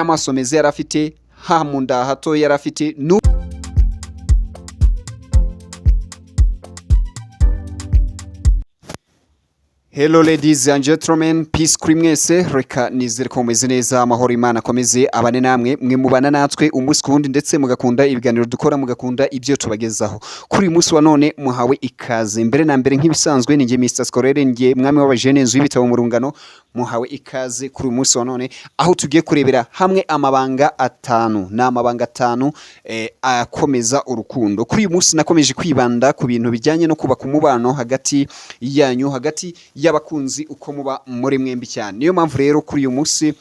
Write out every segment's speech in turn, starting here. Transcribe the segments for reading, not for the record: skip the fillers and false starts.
Amaso meza yari afite, ha mu nda hato yari afite. Hello ladies and gentlemen, peace kuri mwese. Reka nizere ko mumeze neza, amahoro Imana akomeze abane namwe, mwe mubana natwe umunsi ku wundi, ndetse mugakunda ibiganiro dukora, mugakunda ibyo tubagezaho. Kuri uyu munsi wa none muhawe ikaze. Mbere na mbere, nk'ibisanzwe, ni njye Mr Scorere, njye mwami w'abajene, inzu y'ibitabo mu rungano. Muhawe ikaze kuri uyu munsi wa none, aho tugiye kurebera hamwe amabanga atanu. Ni amabanga atanu akomeza urukundo. Kuri uyu munsi nakomeje kwibanda ku bintu bijyanye no kubaka umubano hagati yanyu, hagati y'abakunzi, uko muba muri mwembi cyane. Niyo mpamvu rero kuri uyu munsi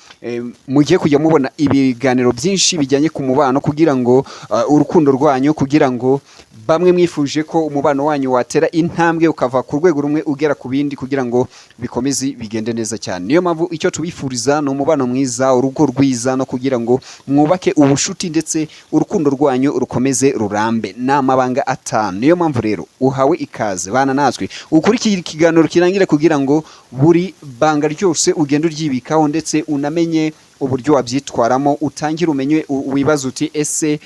mugiye kujya mubona ibiganiro byinshi bijyanye ku mubano, kugira ngo urukundo rwanyu, kugira ngo bamwe mwifuje ko umubano wanyu watera intambwe ukava ku rwego rumwe ugera ku bindi, kugira ngo bikomeze bigende neza cyane. Niyo mpamvu icyo tubifuriza ni umubano mwiza, urugo rwiza, no kugira ngo mwubake ubushuti, ndetse urukundo rwanyu rukomeze rurambe. Ni amabanga atanu. Niyo mpamvu rero uhawe ikaze, bana natwe ukurikire ikiganiro kirangire, kugira ngo buri banga ryose ugende uryibikaho, ndetse unamenye uburyo wabyitwaramo, utangire umenye, wibaze uti: "Ese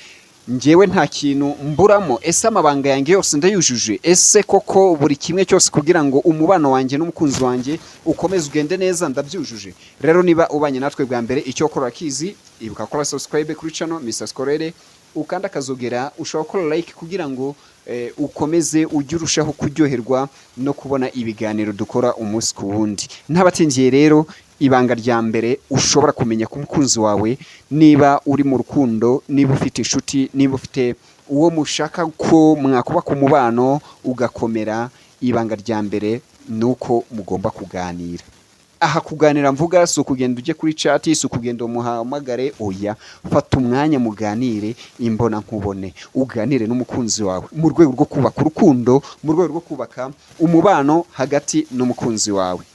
njyewe nta kintu mburamo? Ese amabanga yanjye yose ndayujuje? Ese koko buri kimwe cyose kugira ngo umubano wanjye n'umukunzi wanjye ukomeze ugende neza ndabyujuje?" Rero niba ubanye natwe bwa mbere, icyo ukora urakizi: ibuka gukora subscribe kuri channel Mr Scorere, ukanda akazogera, ushobora gukora like kugira ngo ukomeze ujye urushaho kuryoherwa no kubona ibiganiro dukora umunsi ku wundi. Ntabatindiye rero, ibanga rya mbere ushobora kumenya ku mukunzi wawe, niba uri mu rukundo, niba ufite inshuti, niba ufite uwo mushaka ko mwakubaka umubano ugakomera, ibanga rya mbere ni uko mugomba kuganira. Aha kuganira mvuga si ukugenda ujye kuri chat, si ukugenda umuhamagare, oya. Fata umwanya muganire imbona nkubone, uganire n'umukunzi wawe mu rwego rwo kubaka urukundo, mu rwego rwo kubaka umubano hagati n'umukunzi wawe.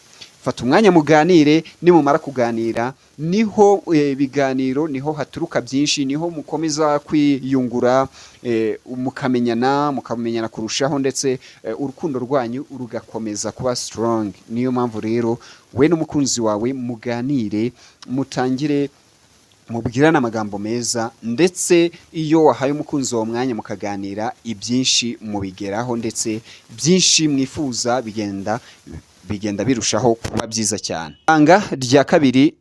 Fata umwanya muganire. Nimumara kuganira, niho ibiganiro, niho haturuka byinshi, niho mukomeza kwiyungura, mukamenyana kurushaho, ndetse urukundo rwanyu rugakomeza kuba strong. Niyo mpamvu rero we n'umukunzi wawe muganire, mutangire mubwirane amagambo meza. Ndetse iyo wahaye umukunzi wawe umwanya mukaganira, ibyinshi mubigeraho, ndetse byinshi mwifuza bigenda birushaho kuba byiza cyane. Ibanga rya kabiri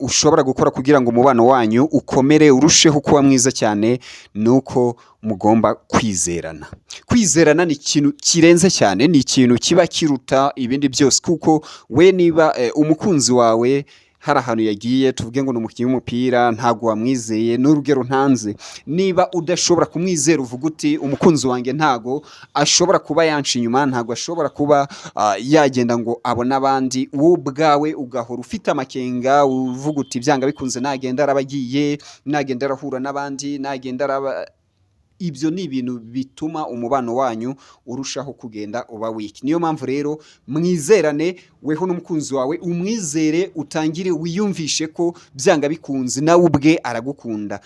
ushobora gukora kugira ngo umubano wanyu ukomere, urusheho kuba mwiza cyane, ni uko mugomba kwizerana. Kwizerana ni ikintu kirenze cyane, ni ikintu kiba kiruta ibindi byose, kuko we niba umukunzi wawe hari ahantu yagiye, tuvuge ngo ni umukinnyi w'umupira, ntabwo wamwizeye, n'urugero ntanze, niba udashobora kumwizera, uvuga uti: "Umukunzi wanjye ntago ashobora kuba yanca inyuma, ntago ashobora kuba yagenda ngo abone abandi", wowe ubwawe ugahora ufite amakenga, uvuga uti: "Byanga bikunze nagenda araba agiye, nagenda arahura n'abandi, nagenda araba", ibyo ni ibintu bituma umubano wanyu urushaho kugenda uba weak. Niyo mpamvu rero mwizerane, weho n'umukunzi wawe, umwizere, utangire wiyumvishe ko byanga bikunze nawe ubwe aragukunda.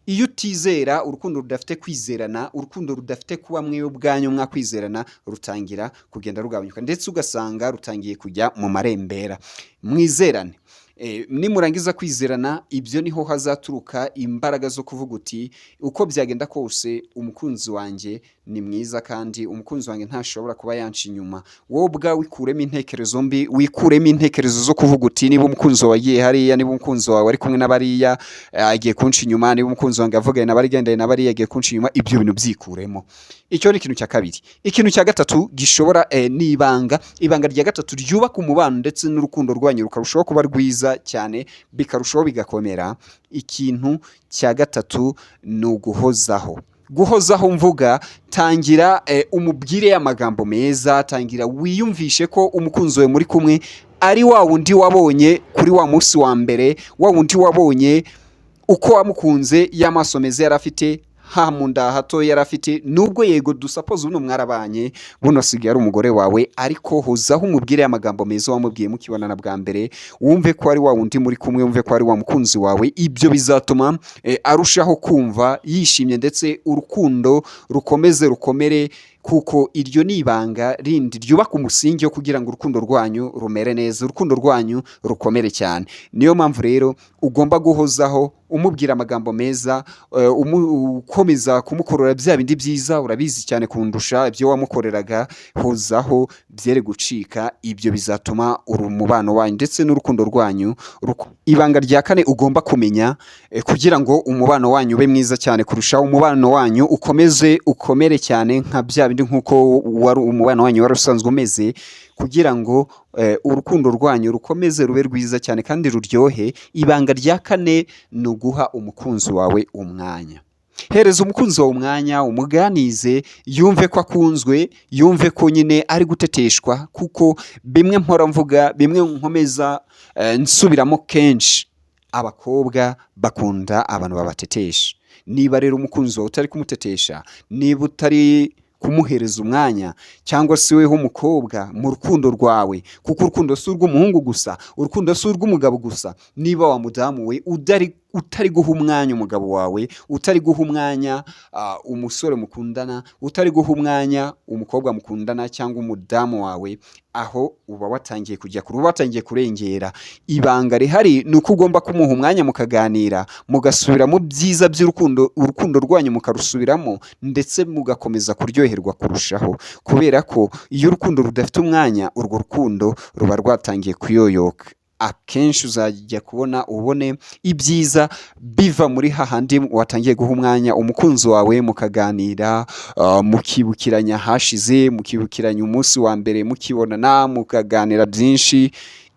Iyo utizera, urukundo rudafite kwizerana, urukundo rudafite kuba mwe ubwanyu mwakwizerana, rutangira kugenda rugabanyuka, ndetse ugasanga rutangiye kujya mu marembera. Mwizerane. Nimurangiza kwizerana, ibyo niho hazaturuka imbaraga zo kuvuga uti: "Uko byagenda kose umukunzi wanjye ni mwiza, kandi umukunzi wanjye ntashobora kuba yanca inyuma." Wowe ubwawe wikuremo intekerezo mbi, wikuremo intekerezo zo kuvuga uti: "Niba umukunzi wawe agiye hariya, niba umukunzi wawe ari kumwe n'abariya, agiye kunca inyuma, niba umukunzi wanjye avuganye na bariya, agendanye na bariya, agiye kunca inyuma." Ibyo bintu byikuremo. Icyo ni ikintu cya kabiri. Ikintu cya gatatu gishobora ni ibanga rya gatatu ryubaka umubano ndetse n'urukundo rwanyu rukarushaho kuba rwiza cyane, bikarushaho bigakomera. Ikintu cya gatatu ni uguhozaho. Guhozaho mvuga, tangira umubwire amagambo meza, tangira wiyumvishe ko umukunzi wawe muri kumwe ari wa wundi wabonye kuri wa munsi wa mbere, wa wundi wabonye uko wamukunze, y'amaso meza yari afite, ha mu nda hato yari afite. Nubwo yego dusapoze buno mwarabanye, buno asigaye ari umugore wawe, ariko hozaho, umubwire amagambo meza wamubwiye mukibonana bwa mbere, wumve ko ari wa wundi muri kumwe, wumve ko ari wa mukunzi wawe. Ibyo bizatuma arushaho kumva yishimye, ndetse urukundo rukomeze rukomere. Kuko iryo ni ibanga rindi ryubaka umusingi wo kugira ngo urukundo rwanyu rumere neza, urukundo rwanyu rukomere cyane. Niyo mpamvu rero ugomba guhozaho umubwira amagambo meza, ukomeza kumukorera bya bindi byiza. Urabizi cyane kundusha ibyo wamukoreraga. Hozaho, byere gucika. Ibyo bizatuma umubano wanyu ndetse n'urukundo rwanyu. Ibanga rya kane ugomba kumenya kugira ngo umubano wanyu ube mwiza cyane kurushaho, umubano wanyu ukomeze ukomere cyane nka bya bindi, nk'uko wari umubano wanyu wari usanzwe umeze, kugira ngo urukundo rwanyu rukomeze rube rwiza cyane kandi ruryohe, ibanga rya kane ni uguha umukunzi wawe umwanya. Hereza umukunzi wawe umwanya, umuganize, yumve ko akunzwe, yumve ko nyine ari guteteshwa. Kuko bimwe mpora mvuga, bimwe nkomeza nsubiramo kenshi, abakobwa bakunda abantu babatetesha. Niba rero umukunzi wawe utari kumutetesha, niba utari kumuhereza umwanya, cyangwa se weho umukobwa mu rukundo rwawe, kuko urukundo si urw'umuhungu gusa, urukundo si urw'umugabo gusa, niba wa mudamu we utari guha umwanya umugabo wawe, utari guha umwanya umusore mukundana, utari guha umwanya umukobwa mukundana cyangwa umudamu wawe, aho uba watangiye kujya kure, uba watangiye kurengera. Ibanga rihari ni uko ugomba kumuha umwanya, mukaganira, mugasubira mu byiza by'urukundo, urukundo rwanyu mukarusubiramo, ndetse mugakomeza kuryoherwa kurushaho. Kubera ko iyo urukundo rudafite umwanya, urwo rukundo ruba rwatangiye kuyoyoka. Akenshi uzajya kubona ubone ibyiza biva muri hahandi watangiye guha umwanya umukunzi wawe, mukaganira, mukibukiranya hashize, mukibukiranya umunsi wa mbere mukibonana, mukaganira byinshi.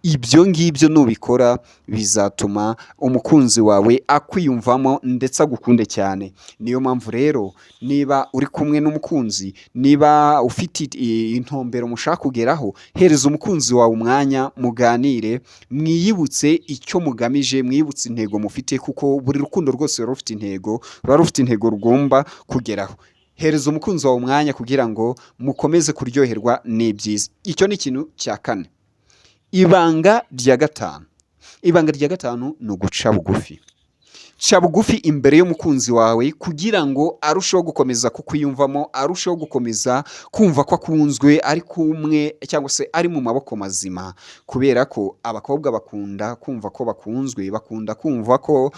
Ibyo ngibyo nubikora bizatuma umukunzi wawe akwiyumvamo ndetse agukunde cyane. Niyo mpamvu rero niba uri kumwe n'umukunzi, niba ufite intumbero mushaka kugeraho, hereza umukunzi wawe umwanya, muganire, mwiyibutse icyo mugamije, mwiyibutse intego mufite, kuko buri rukundo rwose ruba rufite intego, ruba rufite intego rugomba kugeraho. Hereza umukunzi wawe umwanya kugira ngo mukomeze kuryoherwa n'ibyiza. Icyo ni ikintu cya kane. Ibanga rya gatanu, ibanga rya gatanu ni uguca bugufi. Ca bugufi imbere y'umukunzi wawe kugira ngo arusheho gukomeza kukwiyumvamo, arusheho gukomeza kumva ko akunzwe, ari kumwe cyangwa se ari mu maboko mazima. Kubera ko abakobwa bakunda kumva ko bakunzwe, bakunda kumva ko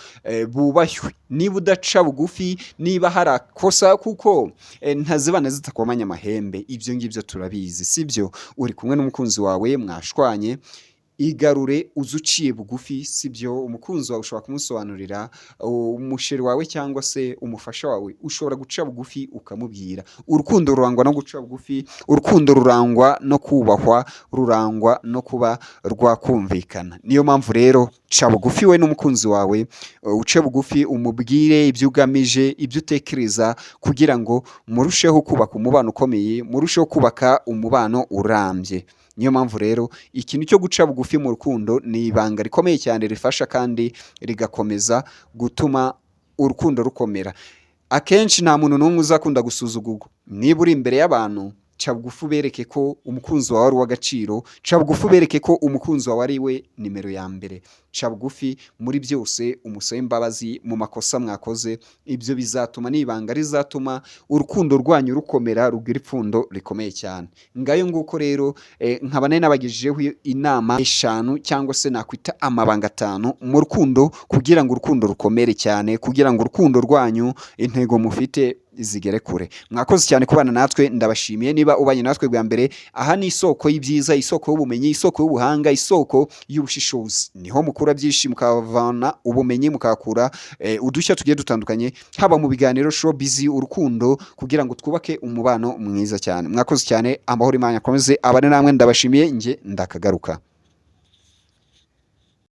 bubashywe. Niba udaca bugufi, niba hari akosa, kuko ntazibana zitakomanya amahembe, ibyo ngibyo turabizi, sibyo? Uri kumwe n'umukunzi wawe, mwashwanye, igarure uze uciye bugufi, sibyo? Umukunzi wawe ushobora kumusobanurira, umusheri wawe cyangwa se umufasha wawe ushobora guca bugufi ukamubwira. Urukundo rurangwa no guca bugufi, urukundo rurangwa no kubahwa, rurangwa no kuba rwakumvikana. Niyo mpamvu rero ca bugufi we n'umukunzi wawe, uce bugufi, umubwire ibyo ugamije, ibyo utekereza, kugira ngo murusheho kubaka umubano ukomeye, murusheho kubaka umubano urambye. Niyo mpamvu rero ikintu cyo guca bugufi mu rukundo ni ibanga rikomeye cyane, rifasha kandi rigakomeza gutuma urukundo rukomera. Akenshi nta muntu n'umwe uzakunda gusuzugurwa. Niba uri imbere y'abantu, ca bugufi ubereke ko umukunzi wawe ari uw'agaciro, ca bugufi ubereke ko umukunzi wawe ari we nimero ya mbere. Ca bugufi muri byose, umusabe imbabazi mu makosa mwakoze. Ibyo bizatuma, ni ibanga rizatuma urukundo rwanyu rukomera, rugira ipfundo rikomeye cyane. Ngayo nguko rero, nkaba nari nabagejejeho inama 5 cyangwa se nakwita amabanga 5 mu rukundo, kugira ngo urukundo rukomere cyane, kugira ngo urukundo rwanyu, intego mufite zigere kure. Mwakoze cyane kubana natwe, ndabashimiye. Niba ubanye natwe bwa mbere, aha ni isoko y'ibyiza, isoko y'ubumenyi, isoko y'ubuhanga, isoko y'ubushishozi. Niho mukura byinshi, mukavana ubumenyi, mukahakura udushya tugiye dutandukanye, haba mu biganiro, showbiz, urukundo, kugira ngo twubake umubano mwiza cyane. Mwakoze cyane, amahoro Imana akomeze abane namwe, ndabashimiye, njye ndakagaruka.